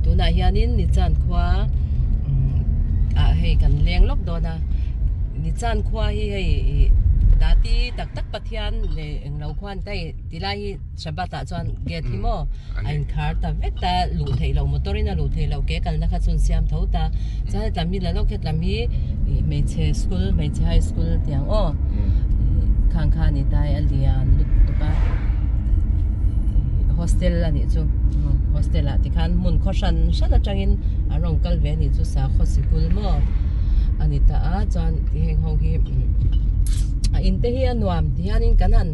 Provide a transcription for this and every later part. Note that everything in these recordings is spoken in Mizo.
Tunah hianin Nichan khua ah hei kan leng lawk dawn a, Nichan khua hi hei ih dati tak tak Pathian leh englo khuan ka ih tilai hi Shabbat ah chuan gate hi maw a inkhar ta vek ta luh theih loh motor in a luh theih loh ke kalna kha chu an siam tho ta chuan hetlam hi la lawk hetlam hi ih hmeichhe school hmeichhe high school tiang aw ih khang kha a ni ta a lian lutuk a ih hostel a nih chu hostel ah tikhan hmun khaw hran hran atangin an rawn kal ve a nih chu sakhaw sikul maw a ni ta a chuan heng ho hi a in te hi a nuam ti hianin kan han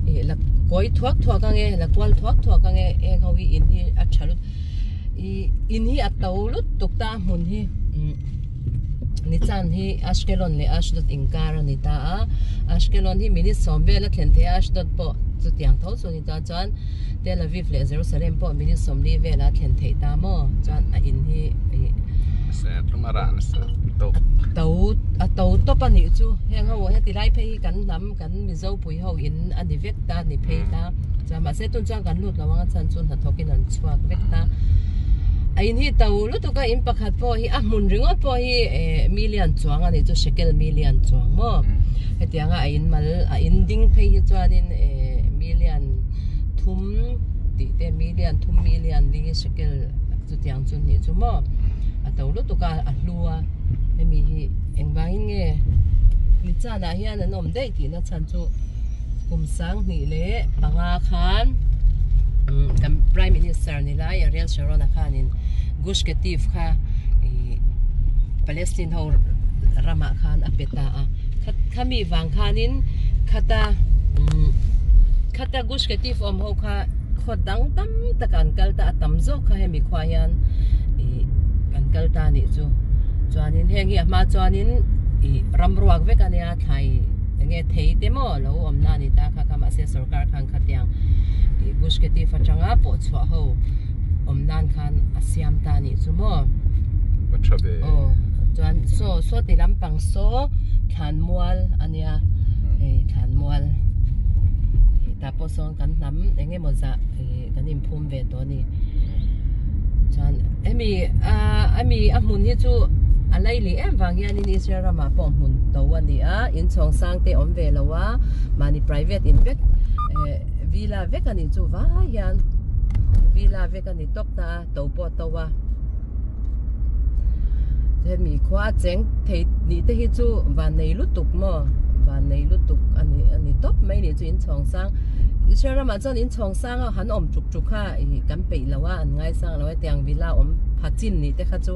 ih la kawi thuak thuak ang e la kual thuak thuak ang e heng ho hi in hi a tha lut ih in hi a to lutuk ta a hmun hi umm Nichan hi Ashkelon leh Ashdod inkar a ni ta a Ashkelon hi minute sawm vel a thlen thei a Ashdod pawh chutiang tho chu a ni ta chuan Tel Aviv leh Jerusalem pawh minute sawmli vel a thlen theih ta maw chuan a in hi ih a to a to tawp a nih chu heng ho heti lai phei hi kan hnam kan Mizo pui ho in a ni vek ta a ni phei ta chuan mahse tun chuan kan lut lo ang a chhan chu hnathawk in an chhuak vek ta a in hi to lutuk a in pakhat pawh hi a hmun ringawt pawh hi eh million chuang a nih chu shekel million chuang maw hetiang a a in mal a in ding phei hi chuanin eh million thum tih te million thum million ding hi shekel chutiang chu nih chu maw a to lutuk a a hlu a hemi hi engvangin nge nichanah hian an awm daih tihna chhan chu kum sanghnih leh panga khan kan prime minister ni lai Ariel Sharon a khanin Gush Katif kha ih Palestine ho ramah khan a pe ta a khami vang khanin khata khata Gush Katif awm ho kha khaw dang tam tak an kal ta a tam zawk kha hemi khua hian ih an kal ta anih chu chuanin heng hi a hma chuanin ih ram ruak vek ania thlai eng nge thei te maw lo awm na ani ta kha kha mahse sorkar khan khatiang ih Gush Katif atanga pawh chhuah ho awm nan khan a siam ta anih chu maw A tha ve. Aw chuan saw saw ti lampang saw thlanmual ania hei thlanmual tah pawh sawn kan hnam eng emaw zah ih kan inphum ve tawh a ni chuan hemi ah hemi a hmun hi chu a laili em vang hianin Israel ramah pawh hmun to a ni a inchhawng sang te awm ve lo a mahni private in vek eh villa vek a nih chu vai hian villa vek a ni tawp ta a to pawh a to a hemi khua cheng thei nih te hi chu van nei lutuk maw van nei lutuk a ni a ni tawp mai nih chu inchhawng sang Israel ramah chuan inchhawng sang a han awm tuk tuk kha ih kan peih lo a an ngaisang lo a tiang villa awm pha chin nih te kha chu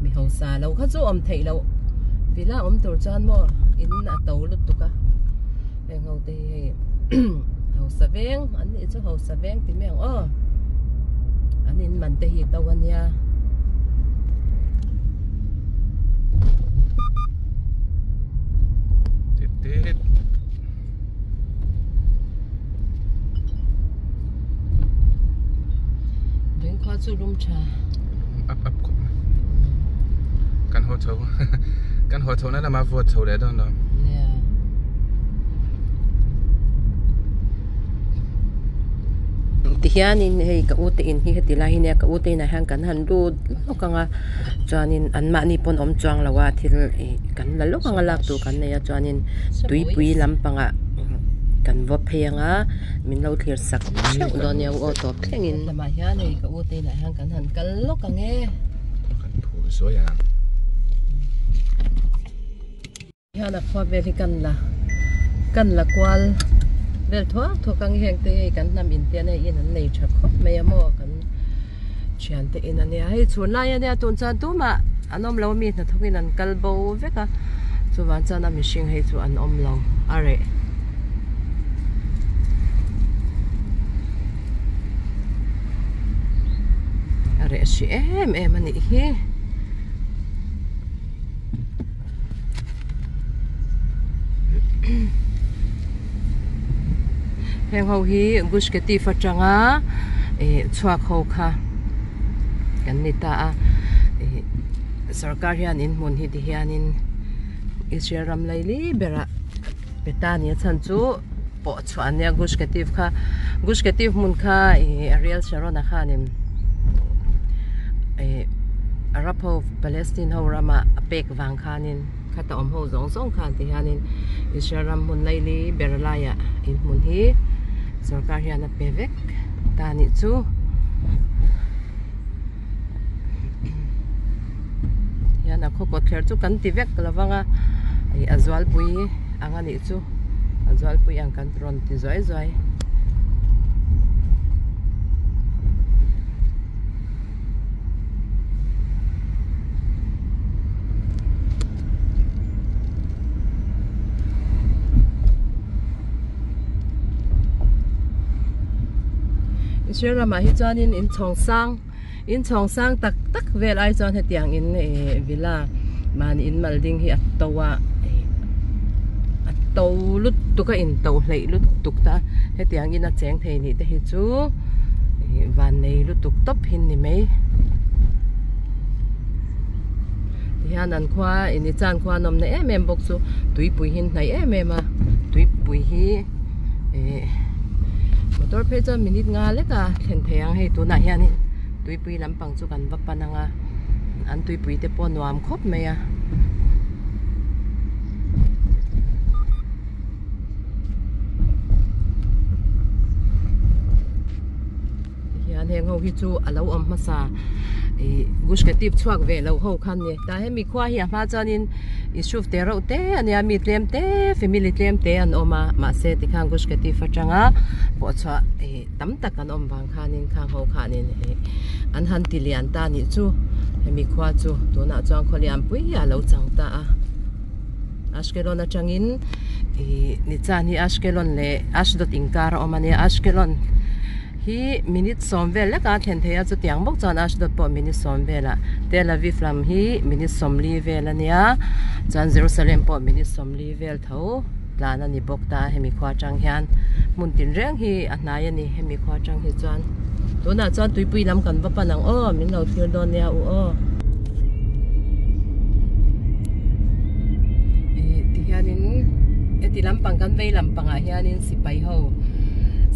mi hausa lo kha chu awm theih loh villa awm tur chuan maw in a to lutuk a heng ho te hi hei hausa veng an nih chu hausa veng ti mai ang aw an in man te hi to ania. Bengkhua chu lum tha. Up up khawp mai. Kan haw chho kan haw chho na lama vawt chho leh dawn lo. Yeah. Tihianin hei ka u te in hi heti lai hi nia ka u te inah hian kan han lut lawk ang a chuanin anmahni pawn awm chuang lo a thil ih kan la lawk ang a lak tur kan nei a chuanin tuipui lampangah kan va phei ang a min lo thlir sak theuh dawn nia u aw tawp thlengin. Lamah hian hei ka u te inah hian kan han kal lawk ang e. Kan phur zuai ang. Hian a khua vel hi kan la kan la kual vel thuak thuak ang heng te hei kan hnam in te ania in an nei tha khawp mai a maw kan thian te in ania hei chhun lai ania tun chuan tumah an awm lo a mi hnathawk in an kal bo vek a chuvang chuan a mihring hei chu an awm lo a reh. A reh hrih em em a nih hi. Heng ho hi Gush Katif atanga ih chhuak ho kha kan ni ta a ih sorkar hian in hmun hi ti hianin Israel ram laili berah pe ta a ni a chhan chu pawh chhuah a nia Gush Katif kha Gush Katif hmun kha ih Ariel Sharon-a khanin ih. Arab ho Palestine ho rama a pek vang khanin khata awm ho zawng zawng khan ti hianin Israel ram hmun laili ber laiah in hmun hi sorkar hian a pe vek ta a nih chu. Hian a khaw kawt thler chu kan ti vek lo vang a ih a zualpui ang a nih chu a zualpui ang kan rawn ti zuai zuai. Israel ramah hi chuanin in chhawng sang in chhawng sang tak tak vel ai chuan hetiang in ih villa mahni in mal ding hi a to a ih a to lutuk a in to hleih lutuk ta a hetiang in a cheng thei nih te hi chu ih van nei lutuk tawp hi ni mai tihian an khua in i chan khua an awmna em em bawk chu tuipui hi an hnaih em em a tuipui hi ih motor phei chuan minute nga lek a thlen thei ang hei tunah hianin tuipui lampang chu kan va pan ang a an tuipui te pawh nuam khawp mai a. Hian heng ho hi chu a lo awm hmasa ih Gush Katif chhuak ve lo ho kha ani tah hemi khua hi a hma chuanin Yishuv te reuh te ania mi tlem te family tlem te an awm a mahse tikhan Gush Katif atanga pawh chhuah ih tam tak an awm vang khanin khang ho khanin ih an han ti lian ta anih chu hemi khua chu tunah chuan khaw lianpui hi a lo chang ta a. Ashkelon atangin ih Nitzan hi Ashkelon leh Ashdod inkar a awm a nia Ashkelon hi minute sawm vel lek a thlen thei a chutiang bawk chuan Ashdod pawh minute sawm velah Tel Aviv lam hi minute sawmli vel a nia chuan Jerusalem pawh minute sawmli vel tho tlan a ni bawk ta a hemi khua atang hian hmun tinreng hi a hnai a ni hemi khua atang hi chuan tunah chuan tuipui lam kan va pan ang aw min lo thlir dawn nia u aw. Ih ti hianin heti lampang kan vei lampangah hianin sipai ho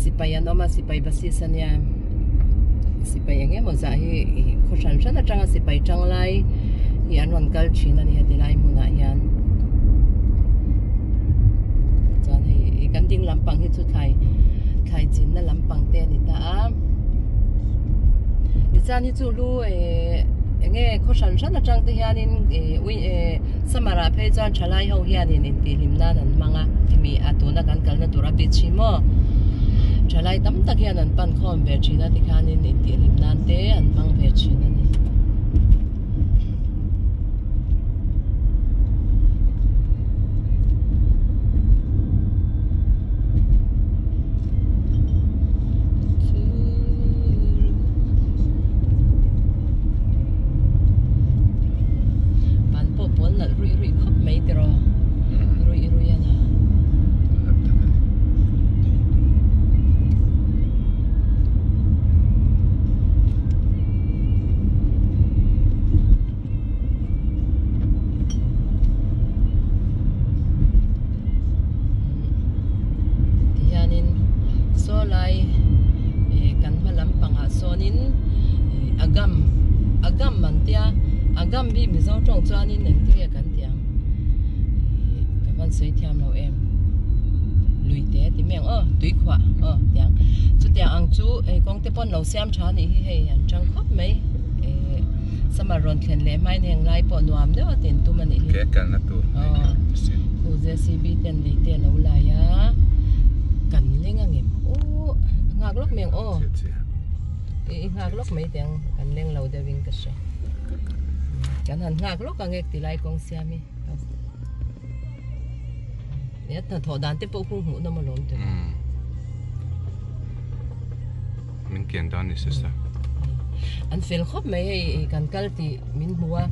sipai an awm a sipai basis a nia sipai eng emaw zah hi ih khaw hran hran atanga sipai tang lai hi an rawn kal thin a ni heti lai hmunah hian chuan hei ih kan ding lampang hi chu thlai thlai chinna lampang te a ni ta a tichuan hi chu lu eh eng nge khaw hran hran atang te hianin ih ui eh summer ah phei chuan thalai ho hianin intihhlim nan an hmang a hemi a tuna kan kalna tura beach hi maw thalai tam tak hian an pan khawm ve thin a tikhanin intihhlim nan te an hmang ve thin a ni. Ban pawh pawl nalh ruih ruih khawp mai tiraw ruih ruih a na. Tihianin saw lai ih kan hma lampangah sawnin ih agam agam an tia agam hi mizo tawng chuanin engtin nge kan tih ang ih ka van sawi thiam lo em lui te ti mai ang aw tuikhuah aw tiang chutiang ang chu hei kawng te pawn lo siam tha anih hi hei an tang khawp mai ih summer rawn thlen leh hmain heng lai pawh nuam deuh a tin tum anih hi Ke kalna tur aw khu JCB ten lei te alo lai a kan leng angem aw nghak lawk mai ang aw i nghak lawk mai teh ang kan leng lo deuh in ka hria kan han nghak lawk ang e tilai kawng siam hi Nia hnathawh dan te pawh hung hmuh nawm alawm teh. Min kian dan ni sister. An fel khawp mai hei kan kal tih min hmu a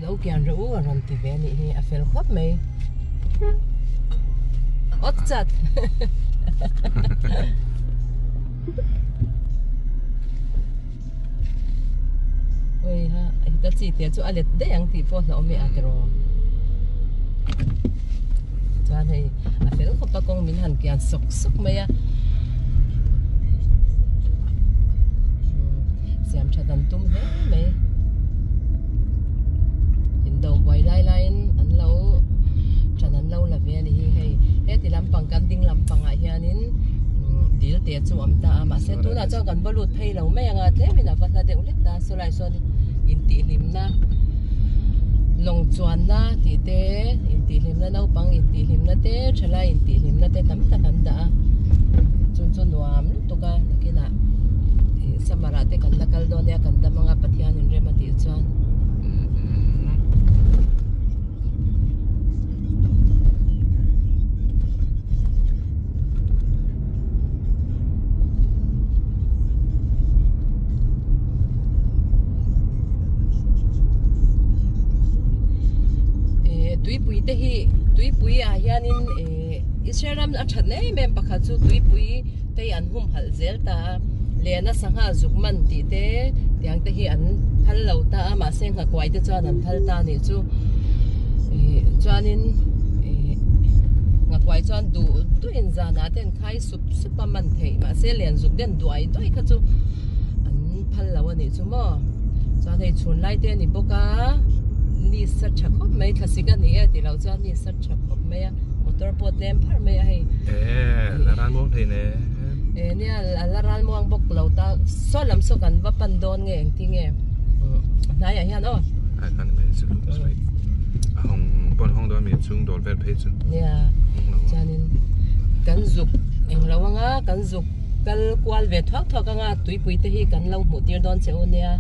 lo kian reuh u a rawn ti ve anih hi a fel khawp mai. Awt chat. Oi ha heta chi te chu a let daih ang tih pawh hlauhawm i a tiraw chuan hei a fel khawp a kawng min han kian sawk sawk mai a siam tha. that an tum hle mai. Indo buai lai laiin an lo ṭan an lo la ve a ni hi hei. Heti lampang kan ding lampangah hianin dil te chu a awm ta a mahse tunah chuan kan va lut phei lo mai ang a tlemin a va hla deuh hlek ta a sawlai sawn intihhlimna lawng chuanna tih te intihhlimna naupang intihhlimna te thalai intihhlimna te tam tak an dah a chu chu nuam lutuk a nakinah ih summer ah te kan la kal dawn nia kan dam anga Pathian in rem a tih chuan. Eh tuipui te hi tuipui ah hianin eh Israel ram a that em em pakhat chu tuipui te hi an humhalh zel ta a lehna sangha zuk man tih te tiang te hi an phal lo ta a mahse nghakuai te chuan an phal ta a nih chu ih chuanin ih nghakuai chuan duh duhin zanah te an khai sup sup a man theih mahse lian zuk den duai duai kha chu an phal lo a nih chu maw chuan hei chhun lai te a ni bawk a ni sa tha khawp mai thlasik a ni e tih loh chuan ni sa tha khawp mai a motor pawh tlem pharh mai a hei eh la ral muang thei ne eh nia la ral muang bawk lo ta saw lam saw kan va pan dawn nge engtin nge hnaiah hian aw ai kan mai chu a hawng pawn hawng dawn mi chhung dawr vel phei chu nia chuanin kan zuk englo anga kan zuk kal kual ve thuak thuak anga tuipui te hi kan lo hmuh tir dawn che u nia.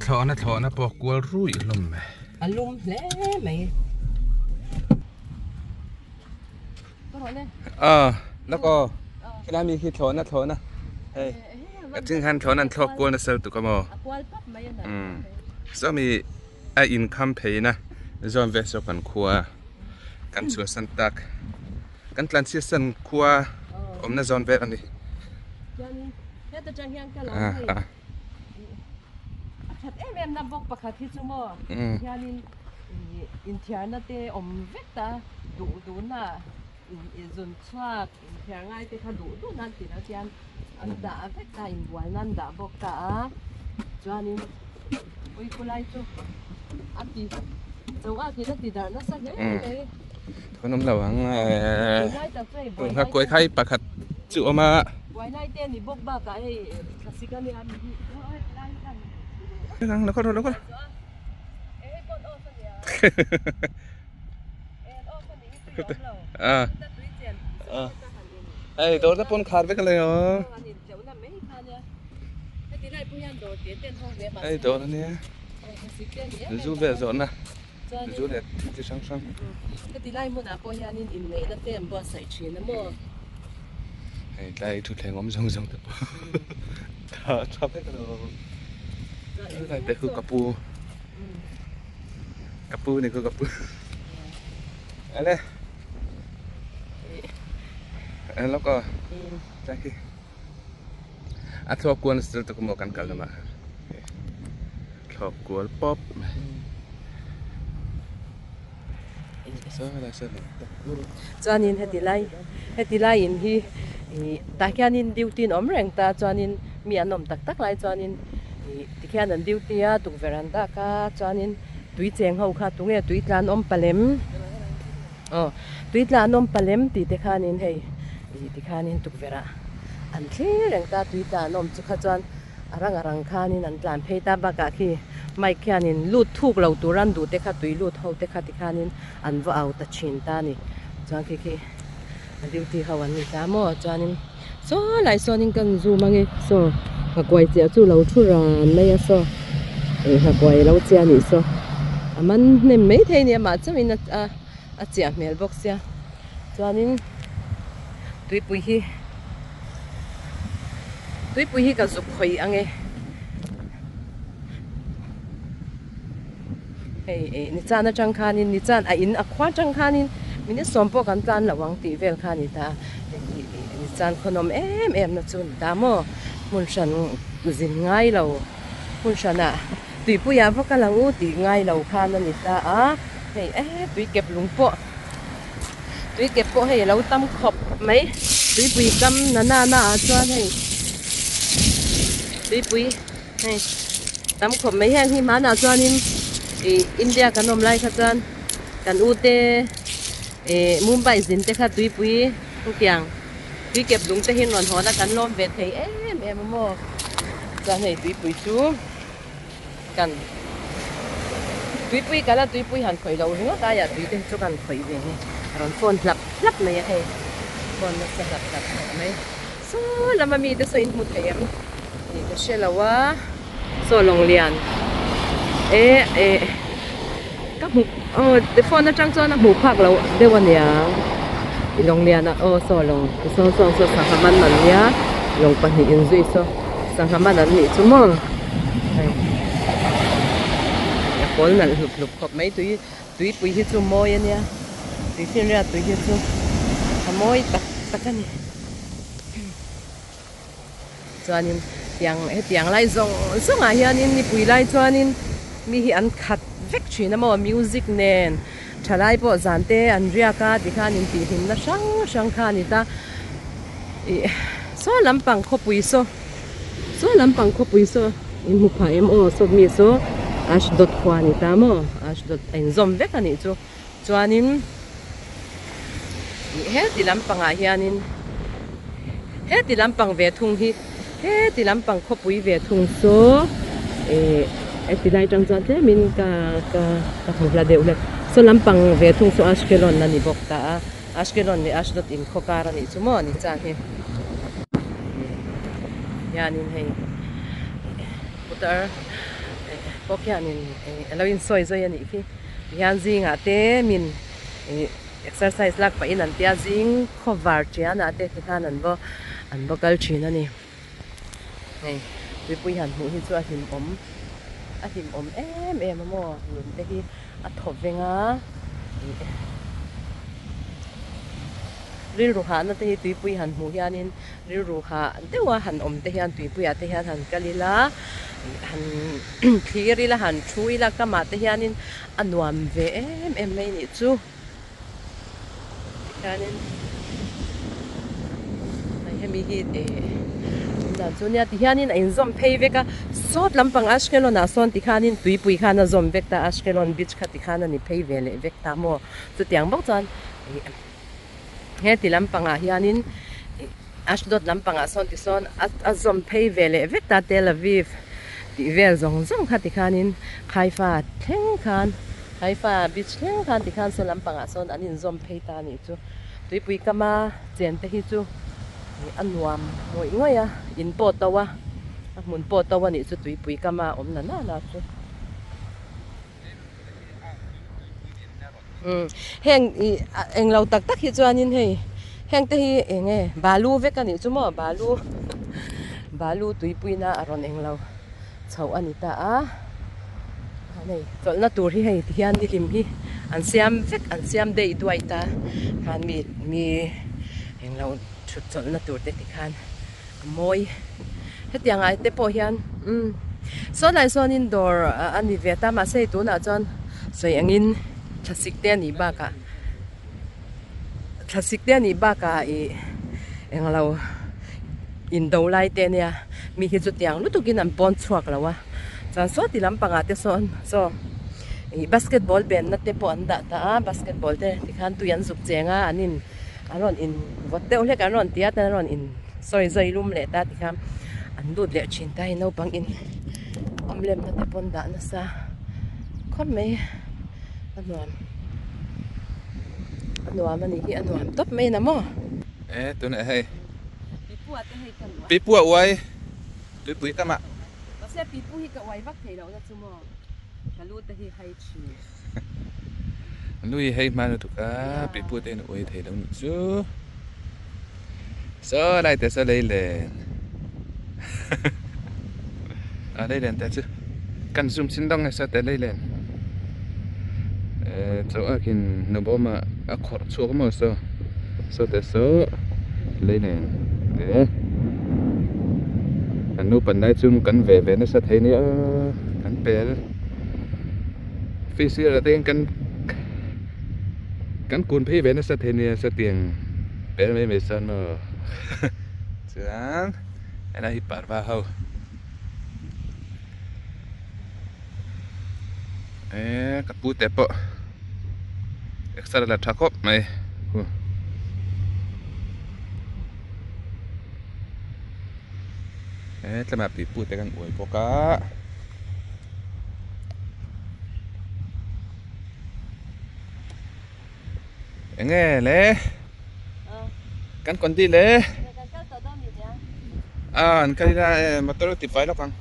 Thlawhna thlawhna pawh kual ruih hlawm mai. A lum hle mai. A lak aw helai mi khi thlawhna thlawhna hei a ching hian thlawhna an thlawk kual nasa lutuk a maw umm sawmi a inkham pheina zawn vel saw kan khua kan chhuahsan tak kan tlanchhiatsan khua awmna zawn vel a ni. A that em em na bawk pakhat hi chu maw hianin inthiarna te awm vek ta duh duhna zun chhuak inthiar ngai te kha duh duhna an tih loh chuan an dah vek ta inbualna an dah bawk ta a chuanin ui khulai chu a ti cho a khi a ti darh nasa hle mai. Kan awm lo ang nghakuai khai pakhat chu awm a. Buailai te ni bawk bakah hei thlasik a nia mi hi Ang lo kal lo kal. A. Ei dawr te pawn khar vek a lei aw. Ei dawr ania. Zu vel zawhna. Zu leh thil chi hrang hrang. Heti lai hmunah pawh hianin inneihna te an buatsaih thin a maw? Hei tlai thutthleng awm zawng zawng te pawh tha tha vek a lo. Helai te khu ka pu ka pu ni khu ka pu ale lawk aw tlai khi a thluak kual nasa lutuk maw kan kal lamah thluak kual pawp mai Chuanin heti lai heti lai in hi ih tah khianin duty in awm reng ta chuanin mi an awm tak tak lai chuanin ih tikhian an duty a tukverh an dak a chuanin tui cheng ho kha tunge tui tlan awm palem aw tui tlan awm palem tih te khanin hei ih tikhanin tukverh ah an thlir reng ta tui tlan awm chu kha chuan. A rang a rang khanin an tlan phei ta bakah khi mic khianin lut thuk lo tur an duh te kha tui lut ho te kha tikhanin an va au ta thin ta a ni. Chuan khi khi a duty ho an ni ta maw chuanin saw lai sawnin kan zoom ange saw nghakuai chiah chu lo thu ran mai a saw eng nghakuai lo chiah a nih saw a man hnem mai thei a ni amah chauhin a a chiah hmel bawk sia chuanin tuipui hi. Tuipui hi ka zuk khawih ang e. Hei eh nichan atang khanin nichan a in a khua atang khanin minute sawm pawh kan tlan lo ang tih vel kha a ni ta nichan khawnawm em em na chu a ni ta maw hmun hran zin ngai lo hmun hranah tuipuiah va kal ang u tih ngai lo khan a ni ta a hei eh tui kep lung pawh. Tui kep pawh hei a lo tam khawp mai. Tuipui kam na na na ah chuan hei tuipui hei tam khawp mai heng hi hmanah chuanin ih India kan awm lai kha chuan kan u te ih Mumbai zin te kha tuipui hetiang tui kep lung te hi an rawn hawn a kan lawm ve thei em em a maw chuan hei tuipui chu. Kan tuipui kal a, tuipui han khawih loh ringawt aia tui te hi chu kan khawih ve hi a rawn fawn hlap hlap mai a hei, fawn nasa hlap hlap khawp mai. Saw lama mite saw in hmu thei em tih ka hre lo a, saw lawng lian e eh ka hmu aw phone atang chuan a hmuh phak loh deuh a niang lawng lian ah aw saw lawng saw saw saw sangha man an nia lawng pahnih inzui saw sangha man an nih chu maw. Hei a pawl nalh hlup hlup khawp mai tui tuipui hi chu mawi a nia tuifinriat tui hi chu a mawi tak tak a ni chuanin tiang hetiang lai zawng zawng ah hianin nipui lai chuanin mi hi an khat vek thin a maw music nen thalai pawh zan te an riak a tikhan intihhlimna hrang hrang kha a ni ta ih saw lampang khawpui saw. Saw lampang khawpui saw in hmu phah em aw saw mi saw Ashdod khua a ni ta maw Ashdod a inzawm vek a nih chu chuanin ih heti lampangah hianin heti lampang ve thung hi heti lampang khawpui ve thung saw ih heti lai tang chuan tlemin ka ka ka hmu hla deuh hlek saw lampang ve thung saw Ashkelon a ni bawk ta a. Ashkelon leh Ashdod in khaw kar a nih chu maw ni chan hi hianin hei putar pawh khianin a lo insawi zui a nih khi tihian zingah te min ih exercise lak pahin an tia zing khawvar tianah te tikhan an va an va kal thin a ni hei tuipui han hmuh hi chu a hlimawm a hlimawm em em a maw nun te hi. A thaw veng a, ih rilru hahna te hi tuipui han hmuh hianin rilru hah deuha han awm te hian tuipuiah te hian han kal ila ih han thlir ila han thu ila kamah te hianin a nuam ve em em mai nih chu. Tikhianin hei hemi hi dan chu nia tihianin a inzawm phei vek a sawt lampang Ashkelon ah sawn tikhanin tuipui khan a zawm vek ta Ashkelon beach kha tikhan a ni phei ve leh vek ta maw chutiang bawk chuan heti lampangah hianin Ashdod lampangah sawn tisawn a zawm phei ve leh vek ta Tel Aviv tih vel zawng zawng kha tikhanin Haifa thleng khan Haifa beach thleng khan tikhan saw lampangah sawn an inzawm phei ta a nih chu. Tuipui kama chen te hi chu a nuam ngawih ngawih a, in pawh to a, a hmun pawh to a nih chu tuipui kama awm na na na chu. Umm heng ih englo tak tak hi chuanin hei heng te hi eng nge balu vek a nih chu maw balu balu tuipuina a rawn englo chhoh a ni ta a hei chawlhna tur hi hei tihian nihlim hi an siam vek an siam daih duai ta khan mi mi englo thut chawlhna tur te tikhan a mawi hetiang ah te pawh hian umm saw lai sawnin dawr a ni ve ta mahse hei tunah chuan sawi angin thlasik te a nih bakah thlasik te a nih bakah ih englo indo lai te ania mi hi chutiang lutukin an pawn chhuak lo a chuan saw ti lampangah te sawn saw ih basketball benna te pawh an dah ta a basketball te tikhan tui an zuk cheng a an in. An rawn in vawt deuh hlek an rawn ti a tan an rawn in sawi zawi lum leh ta tikhan an lut leh thin ta hei naupang in awm lem na te pawn dah nasa khawp mai a nuam a nuam a nih hi a nuam tawp mai na maw. E tunah hei Pipu ah te hei ka nuam. Pipu a uai tuipui tam ah. Mahse pipu hi ka uai vak thei loh na chu maw ka lu te hi hai thin. Nui hei hma lutuk a pipu te in ui thei lo nih chu saw lai te saw lei len a lei len te chu kan zoom chin dawng nge saw te lei len eh chaw a khin nu bawm a a khawrh chhuak maw saw saw te saw lei len te kan nupan lai chu kan ve ve nasa thei nia kan pel. Fish hi a ten kan Kan kun phei ve nasa thei nia satiang pel mai mai chuan maw chuan helai hi parva ho eee ka pu te pawh exer la tha khawp mai hu he tlema pipu te kan uai bawk a. Enge le kan kondi le a an kal ila e motor ti fai lawk ang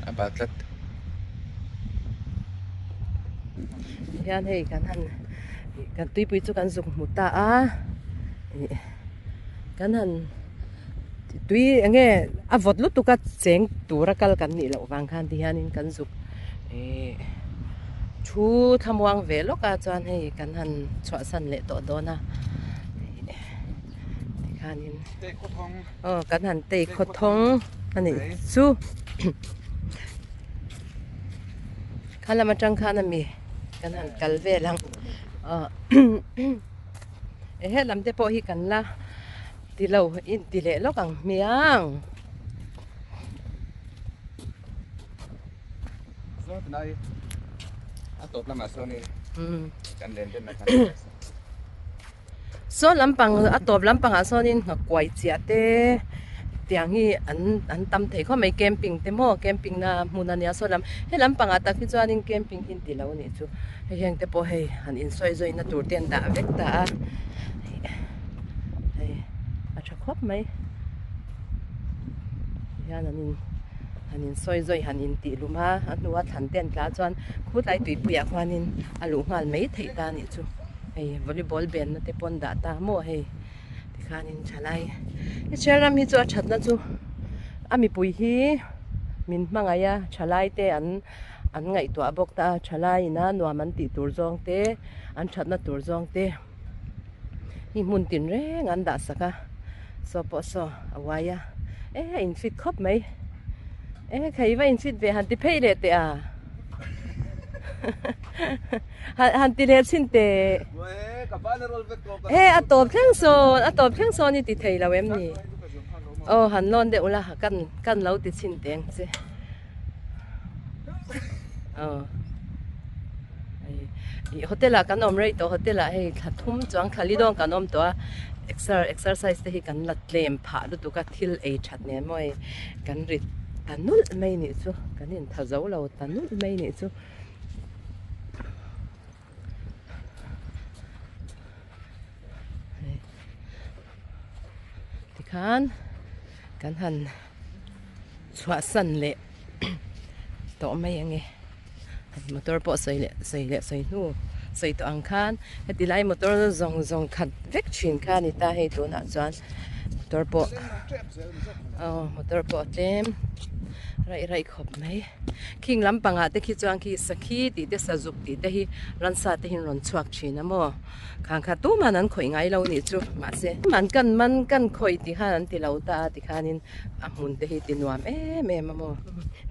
a bal tlat hian hei kan han kan tuipui chu kan zuk hmu ta a kan han Tui eng nge a vawt lutuk a cheng tura kal kan nih loh vang khan ti hianin kan zuk ih thu thlamuang ve lawk a chuan hei kan han chhuahsan leh tawh dawn a tikhanin aw kan han tei khawthawng a nih chu kha lam atang khan a mi kan han kal vel ang aw he lam te pawh hi kan la. Ti lo in ti leh lawk ang hmiang. Saw lampang a tawp lampangah sawnin nghakuai chiah te tiang hi an an tam thei khawp mai camping te maw camping na hmun a nia saw lam he lampangah tak hi chuanin camping hi an ti lo a nih chu hei heng te pawh hei han insawi zawina tur te an dah vek ta a. Hei a tha khawp mai hian an in han in sawi zawi han in tih lum a a hnua thlan te an tla chuan khutlai tuipuiah khuanin a luh nghal mai theih ta anih chu hei volleyball benna te pawh an dah ta maw hei tikhanin thalai Israel ram hi chu a thatna chu a mipui hi min hmangaih a thalai te an an ngaihtuah bawk ta a thalai ina nuam an tih tur zawng te an thatna tur zawng te. Hi hmun tin reng an dah sak a saw pawh saw a uai a e a in fit khawp mai e kha i va in fit ve han ti phei leh teh a han ti leh chhin teh e a tawp thleng sawn a tawp thleng sawn i ti thei lo em ni aw han lawn deuh la kan kan lo ti chhin teh ang che. Aw ih hotel ah kan awm rei tawh hotel ah hei thla thum chuang thla li dawn kan awm tawh a exer exercise te hi kan la tlem phah lutuk a thil ei that nen maw hei kan ri ta nulh mai nih chu kan intha zo lo ta nulh mai nih chu. Tikhan kan han chhuahsan leh tawh mai ang e. Motor pawh sawi leh sawi leh sawi hnu sawi tawh ang khan heti lai motor zawng zawng khat vek thin kha a ni ta hei tunah chuan motor pawh aw motor pawh a tlem raih raih khawp mai. Khing lampangah te khi chuan khi sakhi tih te sazuk tih te hi ransa te hi an rawn chhuak thin a maw. Khang kha tuman an khawih ngai lo nih chu mahse an kan man kan khawih tih khan an ti lo ta a tikhanin a hmun te hi ti nuam em em a maw.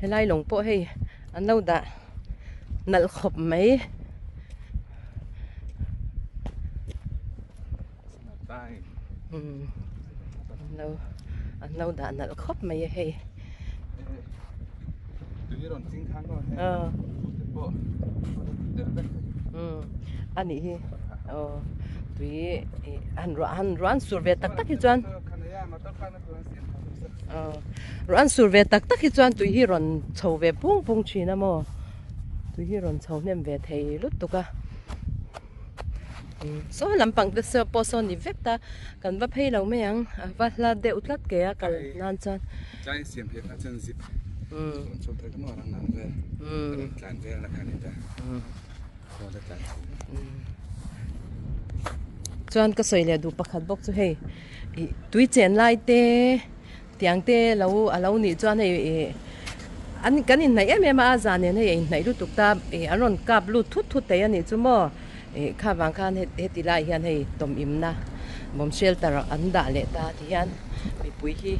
Helai lawng pawh hei an lo dah nalh khawp mai. An lo dah nalh khawp mai a hei. A nih hi aw tui han ruah han ruah an sur ve tak tak hi chuan aw ruah an sur ve tak tak hi chuan tui hi rawn chho ve pung pung thin a maw tui hi rawn chho hnem ve thei lutuk a. Saw lampang te saw pawh saw ni vek ta kan va phei lo mai ang a va hla deuh tlat ke a kal nan chuan. Tlai siam phei kha chuan zip rawn chho thei maw rang ang vel rawn tlan vel na kha ni ta saw la tlan chho. Chuan ka sawi leh duh pakhat bawk chu hei ih tui chen lai te tiang te lo a lo nih chuan hei ih an kan inhnaih em em a a zan nen hei a inhnaih lutuk ta ih an rawn kap lut thut thut thei a nih chu maw ih kha vang khan heti lai hian hei tawmimna bomb shelter an dah leh ta ti hian mipui hi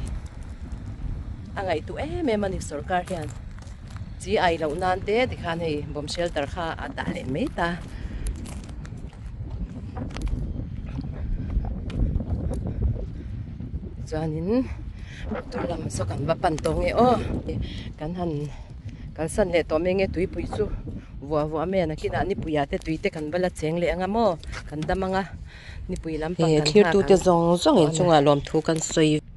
a ngaihtuah em em a ni sorkar hian. Chi ai loh nan te tikhan hei bomb shelter kha a dah leh mai ta. Chuanin motor lam saw kan va pan tawh nge aw. Kan han kalsan leh tawh mai nge tuipui chu vuah vuah mai a nakinah nipuiah te tui te kan va la cheng leh anga maw kan dam anga nipui lampang kan nghak ang. Thirtute zawng zawng inchungah lawmthu kan sawi.